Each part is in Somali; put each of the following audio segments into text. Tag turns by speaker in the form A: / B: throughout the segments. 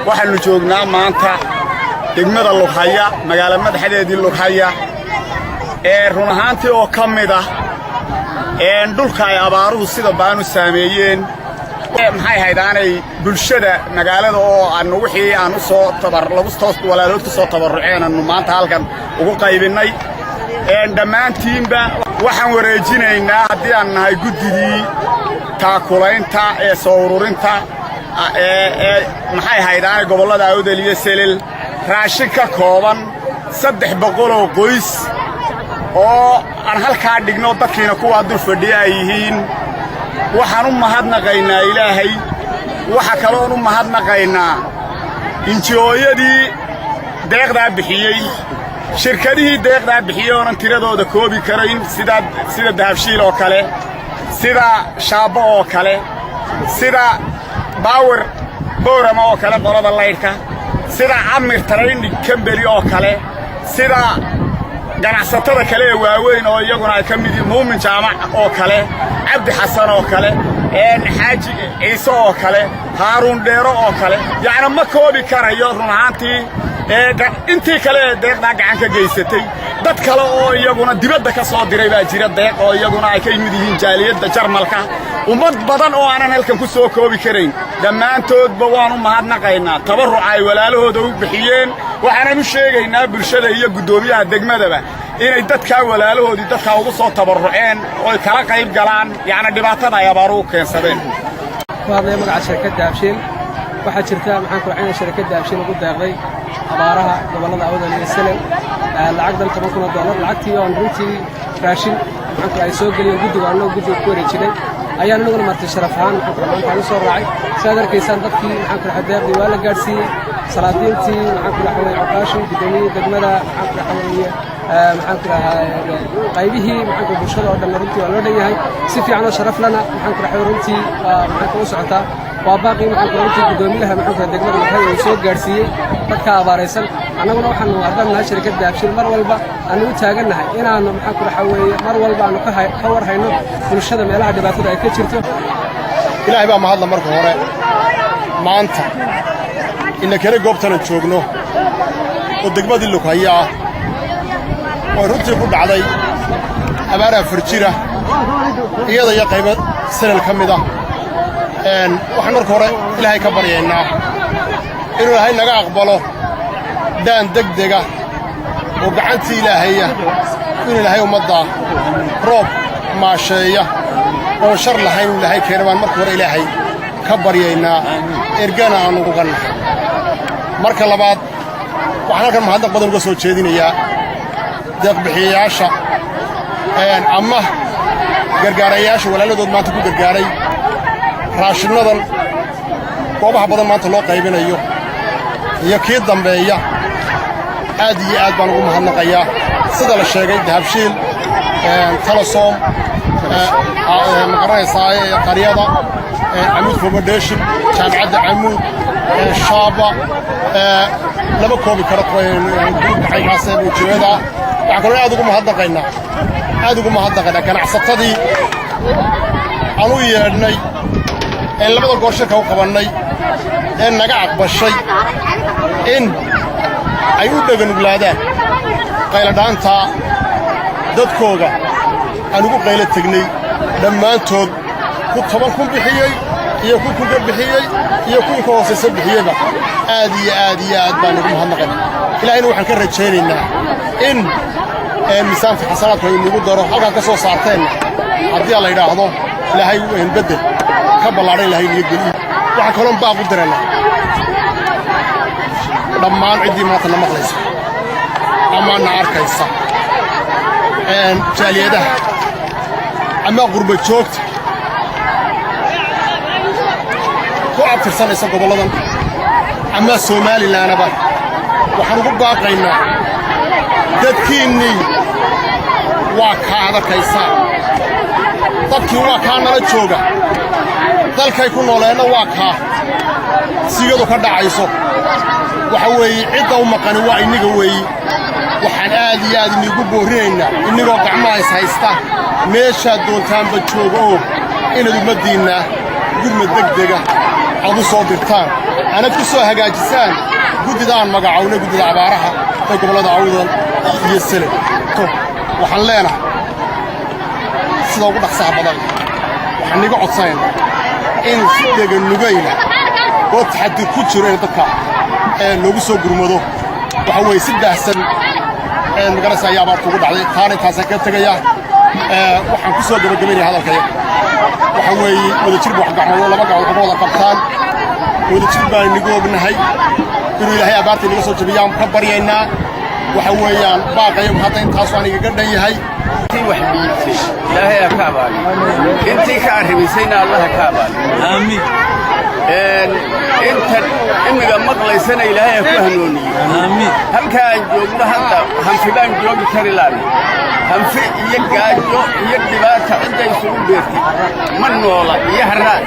A: Waxaannu joognaa maanta degmada Lughaya, magaalo madaxdeedii Lughaya, ee run ahaantii oo ka mid ah dhulka ay abaaruhu sida baanu saameeyeen. Maxay ahayd aanay bulshada magaalada oo aannu wixii aan u soo tabar lagu soo walaalood ku soo tabarruceen aannu maanta halkan ugu qaybinnay. Dhammaantiinba waxaan wareejinaynaa, haddii aan nahay guddidii taakulaynta ee soo ururinta ee maxay ahayd aanay gobollada Awdal iyo Selel, raashin ka kooban 300 oo qoys oo aan halkaa dhigno, dadkiina kuwaa dul fadhiya ay yihiin. Waxaan u mahadnaqaynaa Ilaahay. Waxa kaloon u mahadnaqaynaa NGO-yadii deeqdaa bixiyey, shirkadihii deeqdaa bixiyey oonan tiradooda koobi karayn, sida Dahabshiil oo kale, sida Shaabbo oo kale, sida Baawer Boorama oo kale, qolada laydhka, sida Camir Trading Company oo kale, sida ganacsatada kale ee waaweyn oo iyaguna ay ka mid yihiin Muumin Jaamac oo kale, Cabdi Xasan oo kale, Xaaji Ciise oo kale, Haaruun Dheero oo kale. Yacni ma koobi karayo run ahaantii intii kale ee deeqdaa gacan ka geysatay. Dad kale oo iyaguna dibadda ka soo diray baa jira deeq, oo iyaguna ay ka yimid yihiin jaaliyadda Jarmalka. Ummad badan oo aanan halkan ku soo koobi karayn, dhammaantoodba waan u mahadnaqaynaa tabarruca ay walaalahooda u bixiyeen. Waxaanan u sheegaynaa bulshada iyo guddoomiyaha degmadaba inay dadkaa walaalahoodii dadkaa ugu soo tabarruceen oy kala qayb galaan, yacni dhibaatada ay abaaruhu keensadeen.
B: Ku hadlaya magaca shirkadda Dahabshiil, waxaa jirta, maxaan ku raxaynaya, shirkadda Dahabshiil ugu deeqday abaaraha gobollada Awdal iyo Selel lacag dhan $10,000. Lacagtii oon runtii raashin, maxaan ku, ay soo geliyeen guddiga, annagoo guddiga ku wareejinay, ayaan anaguna martay sharaf ahaan, maxaan ku, maanta aan u soo raacay. Sidaad arkaysaan, dadkii, maxaan ku raxay, deeqdii waa la gaadhsiiyey. Salaadiintii, maxaan ku raxay, cuqaashii, guddoomiyihii degmada, maxaan ku raxay, maxaan ku rahaa, qaybihii, maxaan ku, bulshada oo dhan runtii waa loo dhan yahay. Si fiican oo sharaf lana, maxaan ku raxay, runtii waa, maxaan ku, u socotaa. Waa baaqii, maxaan ku, runtii guddoomiyaha, maxaan ku, degmada Lughaya uu soo gaadhsiiyey dadka abaaraysan. Annaguna waxaanu haddaan nahay shirkadda Dahabshiil mar walba aanu u taagannahay inaannu, maxaan ku raxa weeye, mar walba aanu ka war hayno bulshada meelaha dhibaatada ay ka jirto.
C: Ilaahay baa mahadla marka hore maanta ina kale goobtanan joogno oo degmadii Lughaya ah oo runtii ku dhacday abaar 4 jira, iyada iyo qaybo Selel ka mid ah. Waxaan marka hore Ilaahay ka baryaynaa inuu Ilaahay naga aqbalo daan degdega oo gacantii Ilaahaya, inuu Ilaahay ummaddaa roob maasheeya oon shar lahayn inuu Ilaahay keeno baan marka hore Ilaahay ka baryaynaa, ergana aannu uga nahay. Marka labaad, waxaan halkan mahadnaq badan uga soo jeedinayaa deeqbixiyayaasha ama gargaarayaasha walaaladood maanta ku gargaaray raashinnadan goobaha badan maanta loo qaybinayo iyo kii dambeeya. Aad iyo aad baan ugu mahadnaqayaa, sida la sheegay, Dahabshiil, Telesom, ma garanaysaa, qaryada Camuud Foundation, Jaamacadda Camuud, Shaaba. Lama koobi karo gruubka caynkaas ee ujeedada. Waxaan kaloo aad ugu mahadnaqaynaa ganacsatadii aan u yeedhnay een labada goor shirka u qabannay ee naga aqbashay in ay u dheganuglaadaan qayladhaanta dadkooga aan ugu qaylo tegnay. Dhammaantood, ku 10,000 bixiyey iyo ku kunka bixiyey iyo kuwii ka hoosaysa bixiyeyba, aad iyo aad iyo aad baan ugu mahadnaqaynaa. Ilaahayna waxaan ka rajaynaynaa in miisaanka xasanaadka inugu daro. Halkaad ka soo saarteenna, haddii la yidhaahdo, Ilaahay beddel ka ballaadhan Ilahay niyo geliyo. Waxaan kaloon baaq u diraynaa dhammaan ciddii maanta na maqlaysa ama na arkaysa, jaaliyadaha ama qurba joogta ku abtirsanaysa gobolladan ama Somalilandba. Waxaan ugu baaqaynaa, dadkiinnii waa kaa ad arkaysaan, dadkii waa kaa nala jooga, dalkay ku nooleenna waa kaa sigadu ka dhacayso. Waxa weeye, cidda u maqani waa inniga weeye. Waxaan aad iyo aad iniigu boorrinaynaa, innigoo gacmaha is haysta, meeshaad doontaanba jooga, oo inaad ummaddiinna gurmad degdega aad u soo dirtaan. Aanad ku soo hagaajisaan guddida aan magacownay, guddida abaaraha ee gobollada Awdal iyo Selel. Waxaan leenahay, sida ugu dhaqsaha badan waxaan niga codsanayna in si dheganugayla oo taxadir ku jiro in dadka loogu soo gurmado. Waxa weeye si baahsan magaraysa ayaa abaartu ugu dhacday. Taana intaasaan ka tegaya. Waxaan ku soo gabagabaynaya hadalkaya, waxa weeye wadajir ba wax gacmood, laba gacmood kuma wada qabtaan. Wadajir baan inagu ognahay inuu Ilaahay abaarta inaga soo jabiyaan ka baryaynaa. Waxa weeyaan baaqayagu hadda intaasu aan igaga dhan yahay.
D: Intii wax dhiibtay Ilaahay ha ka abaaliyo, intii ka arrimisayna Allah ha ka abaaliyo.
E: Aamiin.
D: Inta imiga maqlaysana Ilaahay ha ku hanuuniyo.
E: Aamiin.
D: Halka aan joogno hadda hanfi baan joogi kari laana, hanfi iyo gaajo iyo dhibaata cidda isugu beertay ma noola iyo haraad.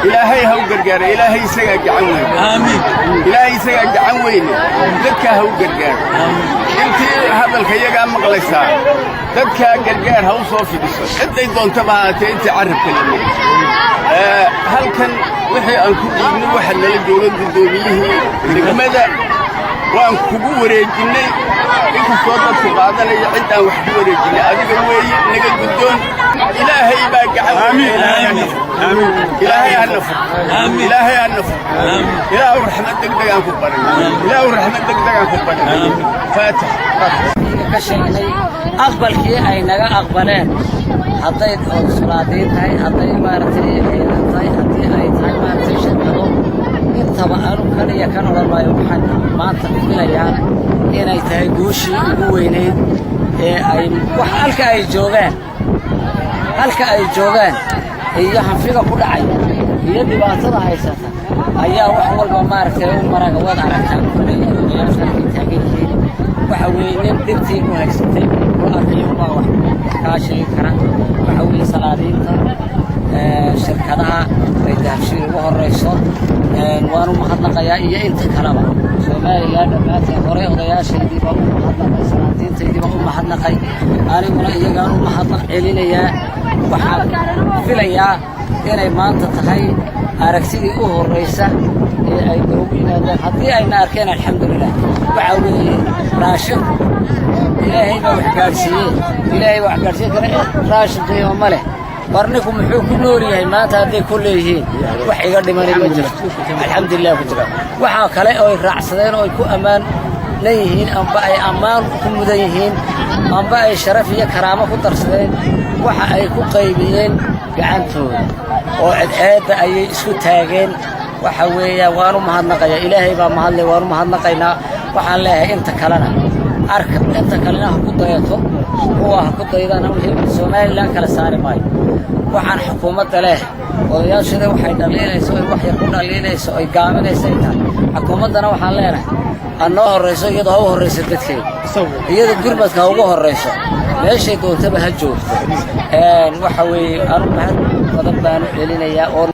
D: Ilaahay ha u gargaara. Ilaahay isagaa gacan weyne.
E: Aamiin.
D: Ilaahay isagaa gacan weyne, dadkaa ha u gargaaro. Intii hadalka iyagaa maqlaysaa, dadkaa gargaar ha u soo fidiso, cidday doontaba haatee. Intii carabka la mari halkan wixii aan ku dhiibnay, waxa nala jooga guddoomiyihii degmada. Waan kugu wareejinnay, inkastoo dadku qaadanaya. Cid aan wax ku wareejinnay adiga weeye, naga guddoon. Ilaahay baa gacan weyne. Ilaahay ha nafur. Ilaahay ha nafur. Ilaahu raxmad degdeg aan ku barin. Ilaahu raxmad degdeg aan ku barin. Faatix.
F: Ka sheegnay aqbalkii ay naga aqbaleen, hadday sulaadiin tahay, hadday maaragtay ciidan tahay, haddii ay tahay maaragtay shirkado, intaba anu kan iyo kan odhan maayo. Waxaan maanta filayaa inay tahay guushii ugu weynayd ee ay wax halka ay joogaan iyo hanfiga ku dhacaya iyo dhibaatada haysata ayaa wax walba maaragtay u maraga. Waad aragtaan kulley odayaasha halkay taagan yihiin. Waxa weeye nin dhibtii ku haysatay ku arkayo baa wax kaa sheegi kara. Waxa weeye salaadiinta, shirkadaha ay Dahabshiil ugu horrayso waanu mahadnaqayaa, iyo inta kaleba Somaliland dhammaanteen. Horey odayaashaydii baa u mahadnaqay, salaadiintaydii baa u mahadnaqay, aniguna iyagaan u mahadnaq celinayaa. Waxaan filayaa inay maanta tahay aragtidii u horraysa ee ay noogu yimaadeen. Haddii ayna arkeen, alxamdulilah. Waxaa weeye raashinku Ilaahay baa wax gaadhsiiyey, Ilaahay baa wax gaadhsiin kara. Raashin qiimo ma leh. War ninku muxuu ku nool yahay maanta hadday ku leeyihiin? Wax iga dhimani ma jirto, alxamdulilah ku jira. Waxaa kale oo ay raacsadeen oo ay ku ammaan yihiin, amba ay ammaan ku mudan yihiin, amba ay sharaf iyo karaamo ku darsadeen, waxa ay ku qaybiyeen gacantooda oo cadceedda ayay isku taageen. Waxa weeyaan waanu mahadnaqayaa. Ilaahay baa mahadlay, waanu mahadnaqaynaa. Waxaan leeyahay inta kalena arka, inta kalena ha ku dayato, kuwa ha ku daydaan. Wixii Somaliland kala saari maayo. Waxaan xukuumadda leh, odayaashada waxay dhaliilayso, ay wax yar ku dhaliilayso, ay gaaminayso ay tahay. Xukuumaddana waxaan leenahay ha noo horrayso, iyadoo ha u horrayso dadkeeda, iyada gurmadka ha ugu horrayso, meeshay doontaba ha joogto. Waxa weeye anu mahad badan baanu celinayaa oo